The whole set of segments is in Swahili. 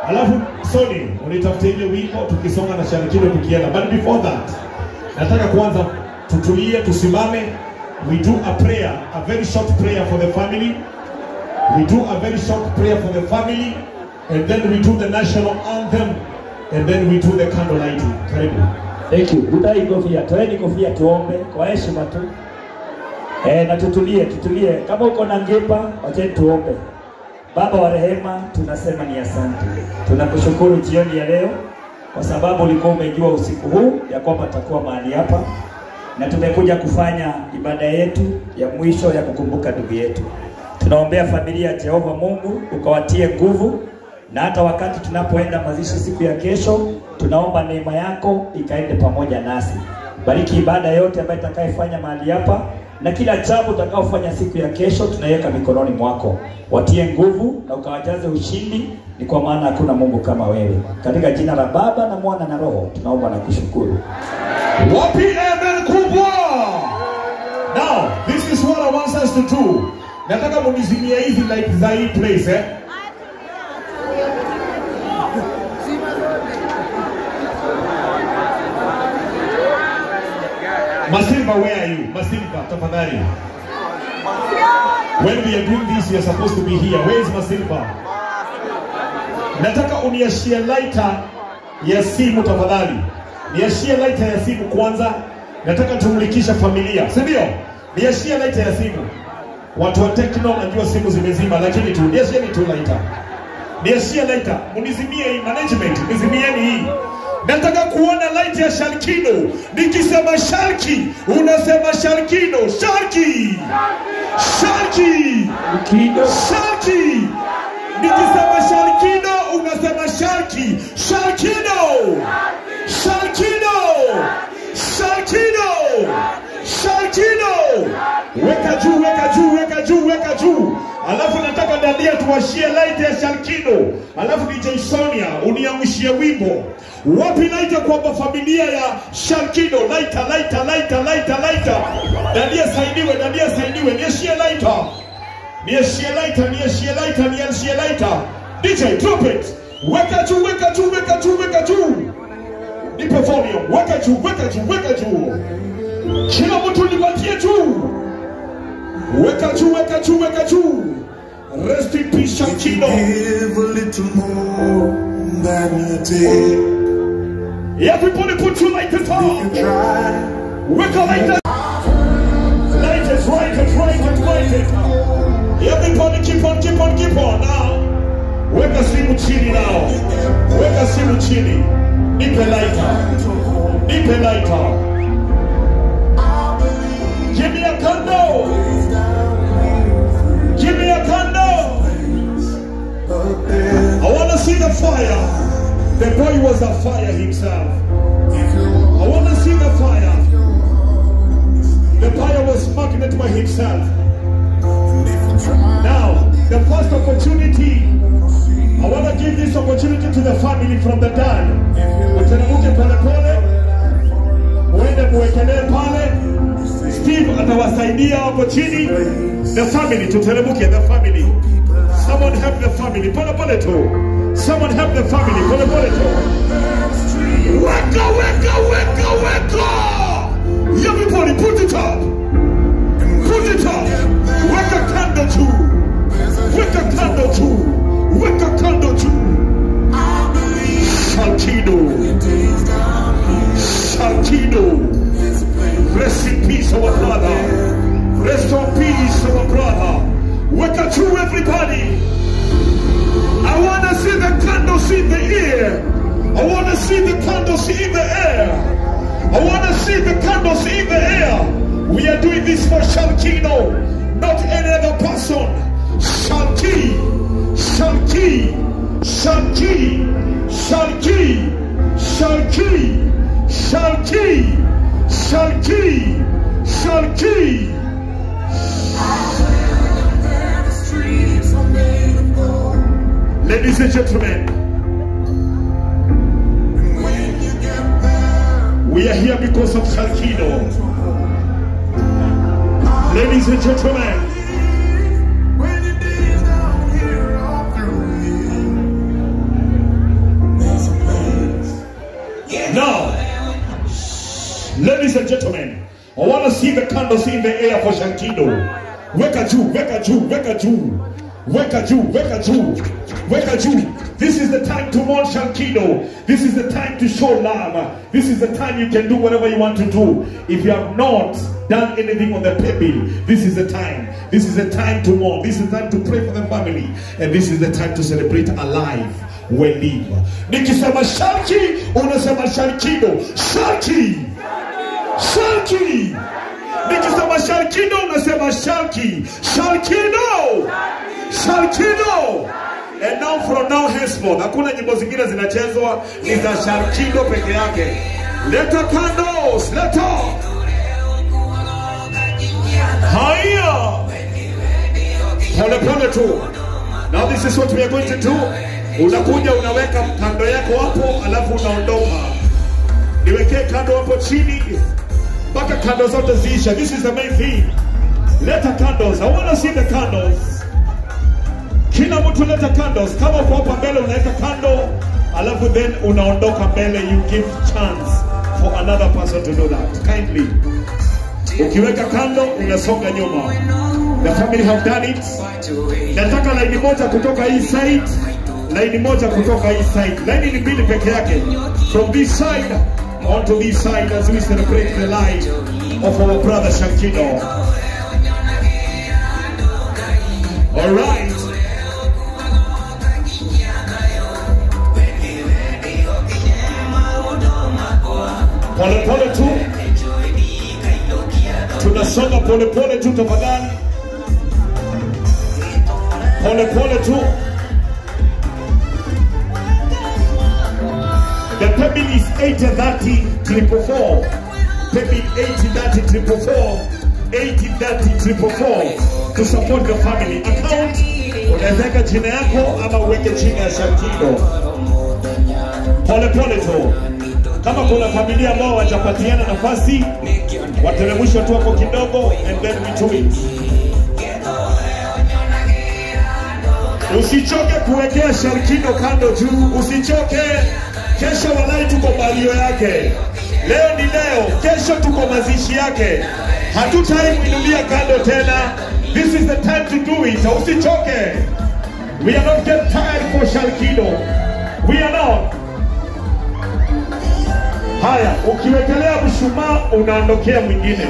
Alafu Sony, unitafute ile wimbo tukisonga na Shalkido tukienda. But before that, nataka kwanza tutulie, tusimame. We do a prayer, a very short prayer for the family. We do a very short prayer for the family, and then we do the national anthem, and then we do the candle lighting. Karibu. Thank you. Butai kofia, toeni kofia tuombe kwa heshima tu. Na tutulie, tutulie. Kama uko na ngepa, wacheni tuombe. Baba wa rehema, tunasema ni asante. Tunakushukuru jioni ya leo kwa sababu ulikuwa umejua usiku huu ya kwamba tutakuwa mahali hapa na tumekuja kufanya ibada yetu ya mwisho ya kukumbuka ndugu yetu. Tunaombea familia ya Jehova Mungu ukawatie nguvu, na hata wakati tunapoenda mazishi siku ya kesho, tunaomba neema yako ikaende pamoja nasi. Bariki ibada yote ambayo itakayofanya mahali hapa, na kila jambo utakaofanya siku ya kesho tunaiweka mikononi mwako. Watie nguvu na ukawajaze ushindi, ni kwa maana hakuna Mungu kama wewe. Katika jina la Baba na Mwana na Roho tunaomba na kushukuru. Wapi amen kubwa. Now, this is what I want us to do. Nataka munizimie hizi light za hii place, eh? Masilva, where are you? Masilva, tafadhali. When we are doing this, you are supposed to be here. Where is Masilva? Nataka uniashie lighter ya simu tafadhali. Niashie lighter ya simu kwanza. Nataka tumulikisha familia, si ndio? Niashie lighter ya simu. Watu wa Tecno najua simu zimezima, lakini tu niashieni tu lighter. Niashie lighter. Munizimie hii management, nizimieni hii. Nataka kuona light ya Shalkido. Nikisema Shalki, unasema Shalkido. Shalki. Shalki. Shalki. Nikisema Shalkido, unasema Shalki. Shalkido. Shalkido. Shalkido. Shalkido. Weka juu, weka juu, weka juu, weka juu. Alafu nataka dadia tuwashie light ya Shalkido. Alafu DJ Sonia uniamshie wimbo. Wapi lighter kwa familia ya Shalkido? Lighter, lighter, lighter, lighter, lighter. Dadia saidiwe, dadia saidiwe. Niashie lighter. Niashie lighter, niashie lighter, niashie lighter. DJ, drop it. Weka juu, weka juu, weka juu, weka juu. Nipe volume. Weka juu, weka juu, weka juu. Kila mtu nipatie juu. Weka juu, weka juu, weka juu. Rest in peace, Shalkido. Give a little more than you did. Everybody put your lighters on. Weka lighter. Light it, right it, right it, right it. Everybody keep on, keep on, keep on now. Weka simu chini now. Weka simu chini. Nipe lighter. Nipe lighter. Give me a candle. Give me a candle. I want to see the fire. The boy was a fire himself. I want to see the fire. The fire was magnet by himself. Now, the first opportunity, I want to give this opportunity to the family from the dad. Uteremuke pole pole, muende muwekelee pale. Steve atawasaidia hapo chini. The family, tuteremuke, the family. Someone help the family, pole pole tu. Someone help the family, pole pole tu. Weka, weka, weka, weka. Everybody put it up. Put it up. Weka candle too. Weka candle too. Weka candle too. Shalkido. Shalkido. Rest in peace, our brother. Rest in peace, our brother. Weka to everybody. I want to see the candles in the air. I want to see the candles in the air. I want to see the candles in the air. We are doing this for Shalkido, not any other person. Shalki, Shalki, Shalki, Shalki, Shalki, Shalki, Shalki, Shalki. Ladies and gentlemen, we are here because of Shalkido. Ladies and gentlemen, Ladies and gentlemen, I want to see the candles in the air for Shalkido. Weka juu, weka juu, weka juu. Weka juu, weka juu, weka juu. This is the time to mourn Shalkido. This is the time to show love. This is the time you can do whatever you want to do. If you have not done anything on the paybill, this is the time. This is the time to mourn. This is the time to pray for the family. And this is the time to celebrate a life well lived. Nikisema Shalki, unasema Shalkido. Shalki! Shalki! Nikisema Shalkido, unasema Shalki. Shalkido! Shalkido! And now from now henceforth, hakuna nyimbo zingine zinachezwa, ni za Shalkido peke yake. Leta candles, leta. Haya. Pole pole tu. Now this is what we are going to do. Unakuja unaweka kando yako hapo, alafu unaondoka. Niwekee kando hapo chini mpaka kando zote ziishe. This is the main thing. Leta candles. I want to see the candles. Kila mtu leta candles. Kama uko hapa mbele unaweka kando, alafu then unaondoka mbele. You give chance for another person to do that. Kindly. Ukiweka kando unasonga nyuma. The family have done it. Nataka laini moja kutoka hii side, laini moja kutoka hii side. Laini ni mbili peke yake. From this side onto this side as we celebrate the life of our brother Shalkido. All right. Pole pole tu. Tunasonga pole pole tu tafadhali. Pole pole tu. The paybill is 8030 444. Paybill 8030 444. 8030 444 to support the family account. Unaweka jina yako ama uweke jina ya Shalkido. Pole pole tu. Kama kuna familia ambao hawajapatiana nafasi, wateremshwe tu hapo kidogo and then we do it. Usichoke kuwekea Shalkido kando juu, usichoke. Kesho walai tuko balio yake. Leo ni leo, kesho tuko mazishi yake. Hatutai kuinulia kando tena. This is the time to do it. Usichoke. We are not get tired for Shalkido. We are not. Haya, ukiwekelea mshumaa unaondokea mwingine.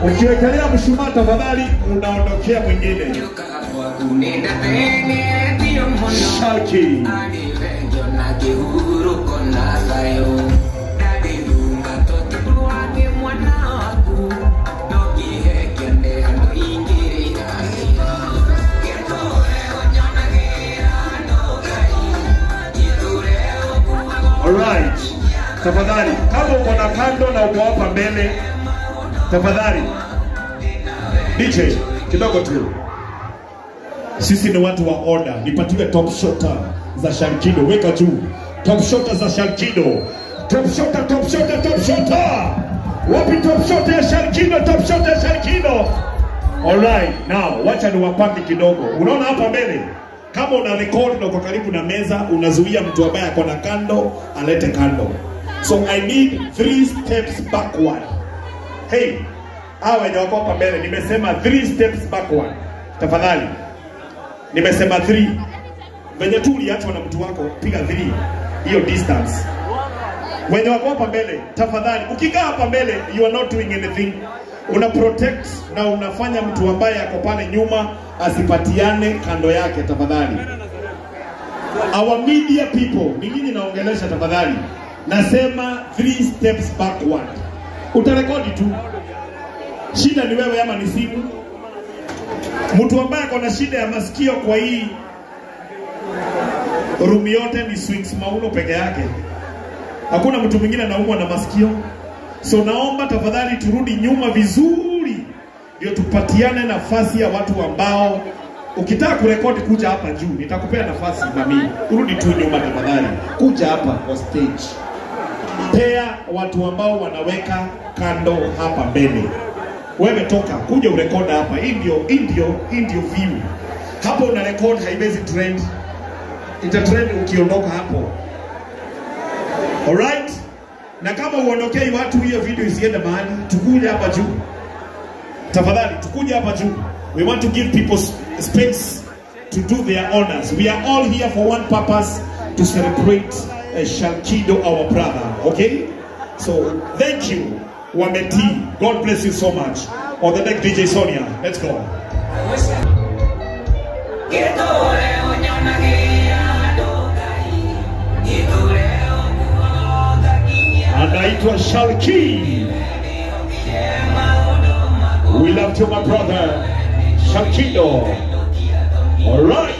Ukiwekelea mshumaa tafadhali unaondokea mwingine. Shalki. Alright. Tafadhali, kama uko na kando na uko hapa mbele, tafadhali DJ, kidogo tu. Sisi ni watu wa order. Nipatiwe top shotter za Shalkido. Weka juu. Top shotter za Shalkido. Top shotter, top shotter, top shotter. Wapi top shotter ya Shalkido, top shotter ya Shalkido. Alright, now wacha niwapange kidogo. Unaona hapa mbele? Kama una record na uko karibu na meza, unazuia mtu ambaye ako na kando alete kando. So I need 3 steps backward. Hey, hawa wenye wako hapa mbele, nimesema 3 steps backward. Tafadhali. Nimesema 3. Venye tu uliachwa na mtu wako, piga 3. Hiyo distance. Wenye wako hapa mbele, tafadhali. Ukikaa hapa mbele, you are not doing anything. Una protect na unafanya mtu ambaye ako pale nyuma asipatiane kando yake, tafadhali. Our media people, ni nini naongelesha tafadhali? Nasema 3 steps backward. Utarekodi tu. Shida ni wewe ama ni simu? Mtu ambaye ako na shida ya masikio kwa hii room yote ni Swings Mauno peke yake. Hakuna mtu mwingine anaumwa na masikio. So naomba tafadhali turudi nyuma vizuri ndio tupatiane nafasi ya watu ambao ukitaka kurekodi kuja hapa juu, nitakupea nafasi mami. Urudi tu nyuma tafadhali. Kuja hapa kwa stage. Pea watu ambao wanaweka kando hapa mbele. Wewe toka, kuja urekoda hapa. Hii ndio view. Hapo una record, haiwezi trend. Ita trend ukiondoka hapo. Alright? Na kama uondokei watu, hiyo video isiende mahali, tukuje hapa juu. Tafadhali tukuje hapa juu. We want to give people space to do their honors. We are all here for one purpose, to celebrate Shalkido, our brother. Okay? So thank you, Wameti. God bless you so much. On the next, DJ Sonia. Let's go. Anaitwa Shalki. We love you, my brother Shalkido. All right.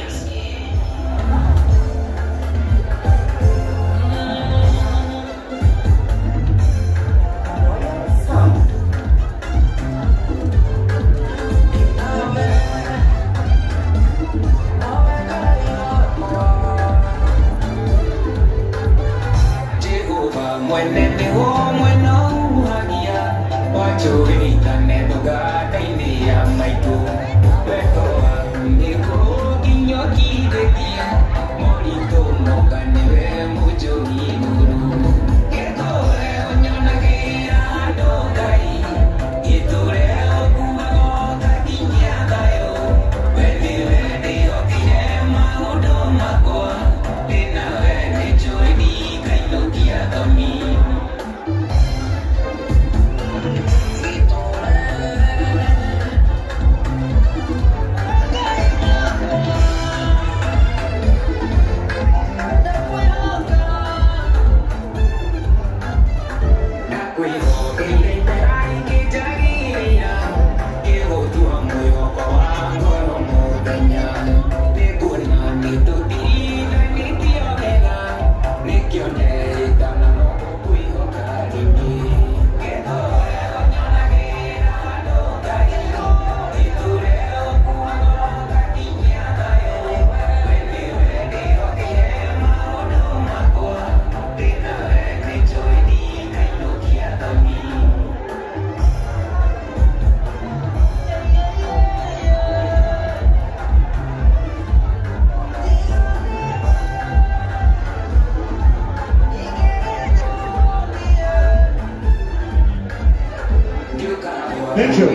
Thank you.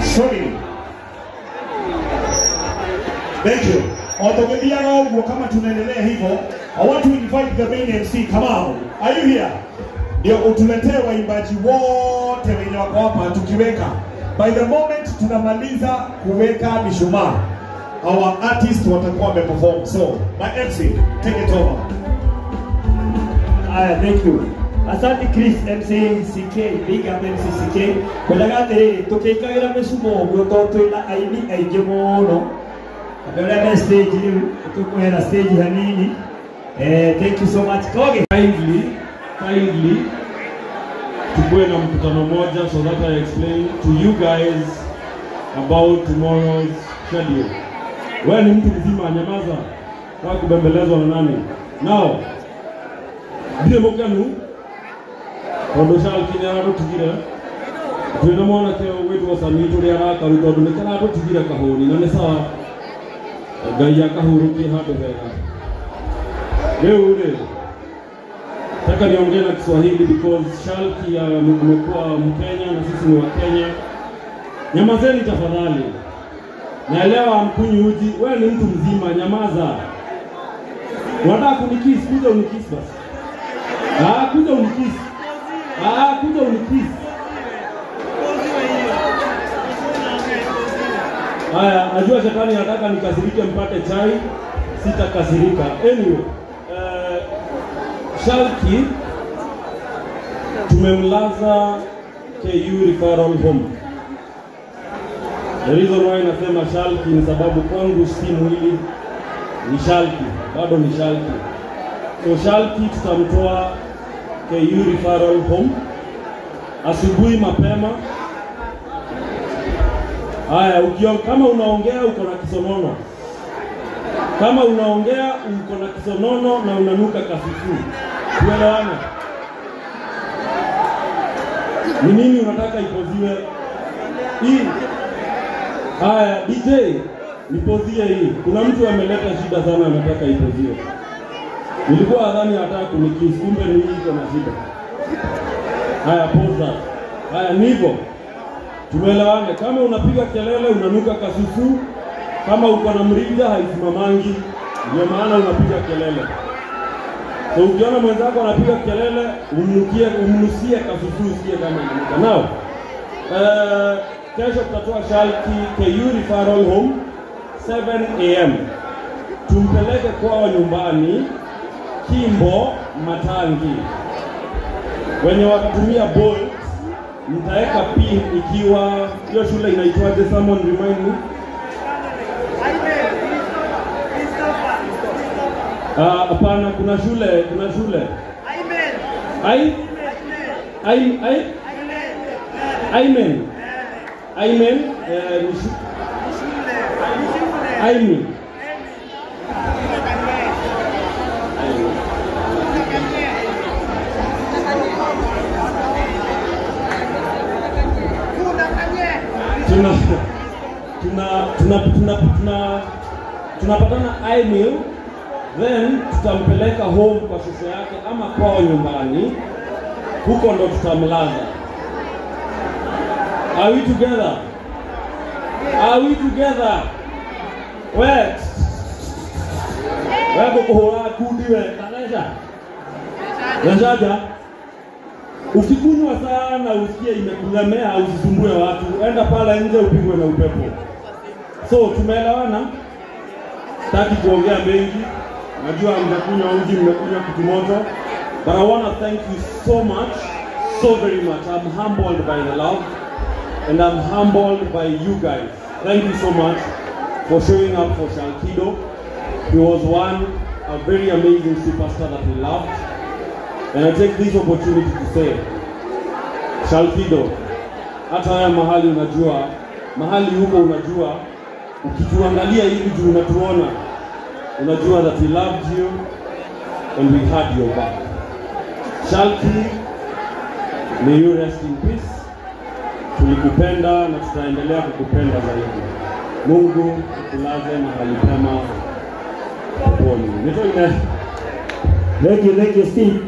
Sorry. Thank you. Automedia kama tunaendelea hivyo, I want to invite the main MC Kamau. Are you here? Ndio utuletee waimbaji wote wenye wako hapa tukiweka. By the moment tunamaliza kuweka mishumaa, our artists watakuwa wameperform. So, my MC, take it over. Aya, thank you. Asante Chris, MC CK, big up MC CK. Kwendaga atiriri, tukikagira micumo uguo to twina aini aingi muno. Andũ arĩa me stage rĩu, tũkũhera stage hanini. Thank you so much. Koge. Kindly, tukuwe na mkutano moja so that I explain to you guys about tomorrow's schedule. Wewe ni mtu mzima, nyamaza. Kwa kubembelezwa na nani? Now, ndiye mokanu tondu Shalki ni aratutigire twina mwanake witwo Sami turia arakaru tondu ni karatutigire kahuni na ni sawa Ngai akahurukie handu hega. Riu ri nataka niongee na Kiswahili because Shalki amekuwa Mkenya na sisi ni wa Kenya. Nyamazeni tafadhali. Naelewa mkunywi uji, wewe ni mtu mzima, nyamaza. Unataka kunikiss, kuja unikiss basi. Ah, kuja unikiss. Ah, kuja unikiss. Haya, najua shetani anataka nikasirike mpate chai, sitakasirika. Anyway, Shalki tumemlaza KU Referral Home. The reason why nasema Shalki ni sababu kwangu si mwili, ni Shalki, bado ni Shalki. So Shalki tutamtoa KU Referral Home asubuhi mapema. Haya, kama unaongea uko na kisonono. Kama unaongea uko na kisonono na unanuka kasuku. Tuelewane. Ni nini unataka ipoziwe? Hii. Haya, DJ, nipozie hii. Kuna mtu ameleta shida sana anataka ipoziwe. Nilikuwa nadhani anataka kunikiss, kumbe ni iko na shida. Haya, pause that. Haya, ni hivyo. Tumeelewana. Kama unapiga kelele unanuka kasusu, kama uko na mrija haisimamangi, ndio maana unapiga kelele. So ukiona mwenzako anapiga kelele, umnusie kasusu usikie kama inanuka. Now, kesho tutatoa Shalki KU Referral Home 7 AM. Tumpeleke kwao nyumbani Kimbo Matangi. Wenye watatumia Bolt mtaweka pin ikiwa hiyo shule inaitwaje? Someone remind me. Hapana, kuna shule. Amen. Amen. Amen. Tunapatana email, then tutampeleka home kwa shosho yake ama kwao nyumbani, huko ndo tutamlaza. Are we together? Are we together? Wait. Wewe kuhura kundi we tanesha. Nashaja. Ukikunywa sana usikie imekulemea, usisumbue watu. Enda pale nje upigwe na upepo. So tumeelewana? Sitaki kuongea mengi. Najua mtakunywa uji, mmekunywa kitu moto. But I want to thank you so much, so very much. I'm humbled by the love and I'm humbled by you guys. Thank you so much for showing up for Shalkido. He was a very amazing superstar that we loved. And I take this opportunity to say, Shalkido, hata haya mahali unajua, mahali huko unajua, ukituangalia hivi juu unatuona, unajua that we loved you and we had your back. Shalki, may you rest in peace. Tulikupenda na tutaendelea kukupenda zaidi. Mungu akulaze mahali pema peponi. Nitoine. Thank you, Steve.